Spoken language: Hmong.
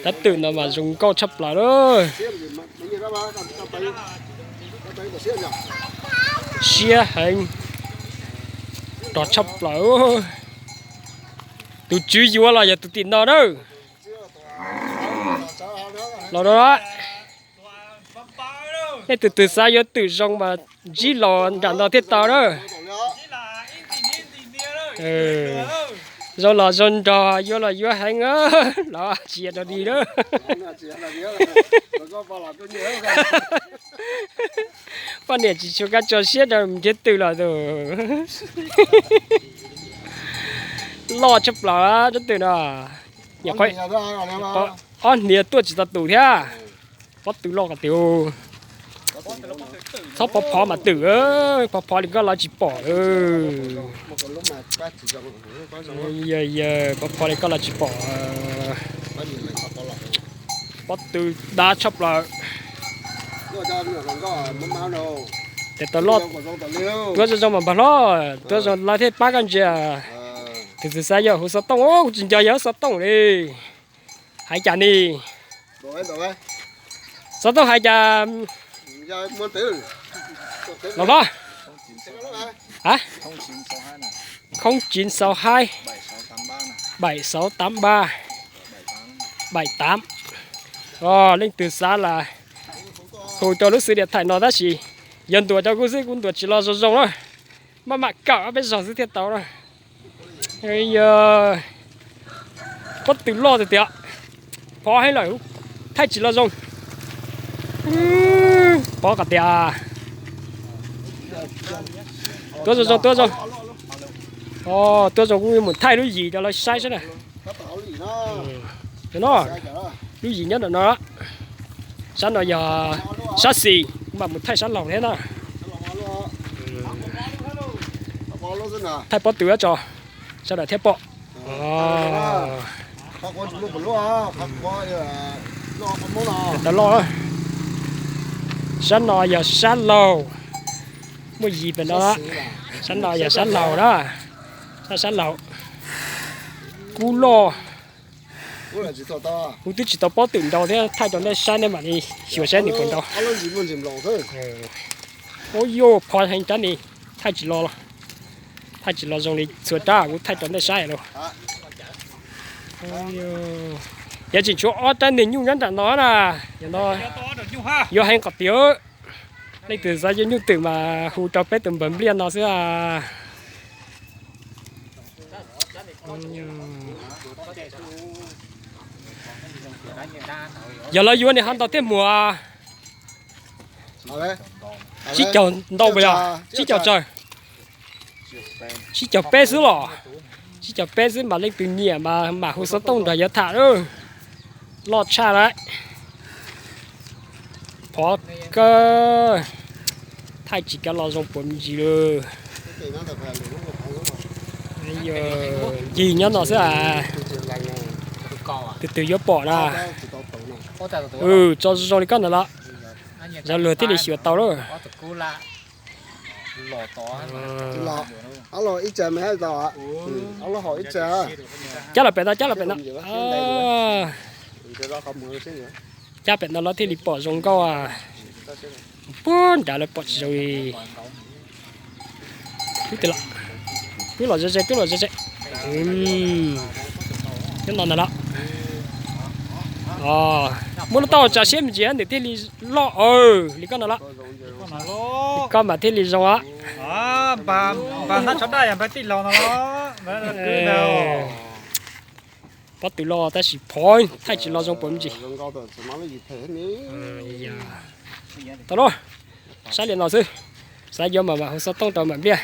Tab twm no mas zoo nkauj tshaj plaws lawm. Siab heev, rog tshaj plaws. Tus tswv yuav los yog tus tim no na. Los no, nej tus twg xav yuav twm zoo mas ntsib los nram no thiaj tau na. Zoo los zoo nrog, yuav los yuav heev, los tsis yog dog dig na. Poj niam tsis tshua kab tso siab rau nrhiav twm los tus. Loj tshaj plaws rab twm no. Ob hniav tuaj tsis tau tus thiab. Pob tw loj qhov twg. Txhob phov phov mas twm, phov phov li koj lawv tsis pom. Yog, yog phov phov li koj lawv tsis pom. Pob tw dab tshaj plaws. Tes taw loj, tuav zoo zoo mas npag hlob, tuav zoo lawv thiaj pab koj ntsia. Tus twg xav yuav hu xov tooj, kuv tsis nco yog xov tooj li. Hais cas ni? Xov tooj hais cas? Los hlob. Không chín sáu hai, bảy sáu tám ba, bảy tám. Leej twg xav las hu rau lub xwb diam thaim no tab sis yog ntuas rau kuv xwb kuv ntuas tsis los zoo zoo na. Maj mam kawm ob peb zaug xwb thiaj tau na. Pob tw loj tiag tiag, phov heev lawm, thaij tsis los zoo. Pov kom tias tuav zoo zoo, tuav zoo. Tuav zoo kuv mus thaij lub yim rau lawv saib saib na. No, lub yim nyob ntawm no. Sab no yog sab xis, kuv mam mus thaij sab laug thiab na. Thaij pob tw tso, sawv daws thiaj pom. Tau loj. Sab no yog sab laug, muaj yim pem no. Sab no yog sab laug na, sab sab laug. Kub loj. Kuv twb tsis tau pob twm nrau thiab, thaij rau nej saib nej mam li xyuas saib nws puas nrau. Ua yuj, phov heev rab ni, thaij tsis los, thaij tsis los zoo li txhua rab kuv thaij rau nej saib lauj. Yog tseem tshuav ob rab niag nyuj nyob nram no na, no yuav heev qhov tias leej twg xav yuav nyuj twm mas hu rau peb tus npawg Npliaj no xwb. Yog lawv yuav nws ho ntau thiaj muag. Tsib caug ntau puas yog? Tsib caug tsawg? Tsib caug peb xwb los? Tsib caug peb xwb mas leej twg nyiam mas mam hu xov tooj nrog yuav tham lawm. Loj tshaj lawm. Phov kawg, thaij tsis kav los zoo puas me ntsis lawm. Ncig nyob no xwb as. Tus twg yuav pom na. Tso zoo zoo li koj ntawd los, zoo luag thiaj li xyuas tau lawm. Cab los pem no, cab los pem no. Cab pem no los thiaj li pom zoo nkauj. Puag nrad lawv pom tsis zoo li. Twb los ze ze, twb los ze ze. Nyob no ntag los. Muab lub taub hau tsa siab me ntsis nws thiaj li loj li koj no los. Koj mas thiaj li zoo os. Pob tw los tab sis phov thaij tsis los zoo puas me ntsis. Tau lauj, saib li no xwb. Xav yuav mas mam hu xov tooj rau mam Npliaj.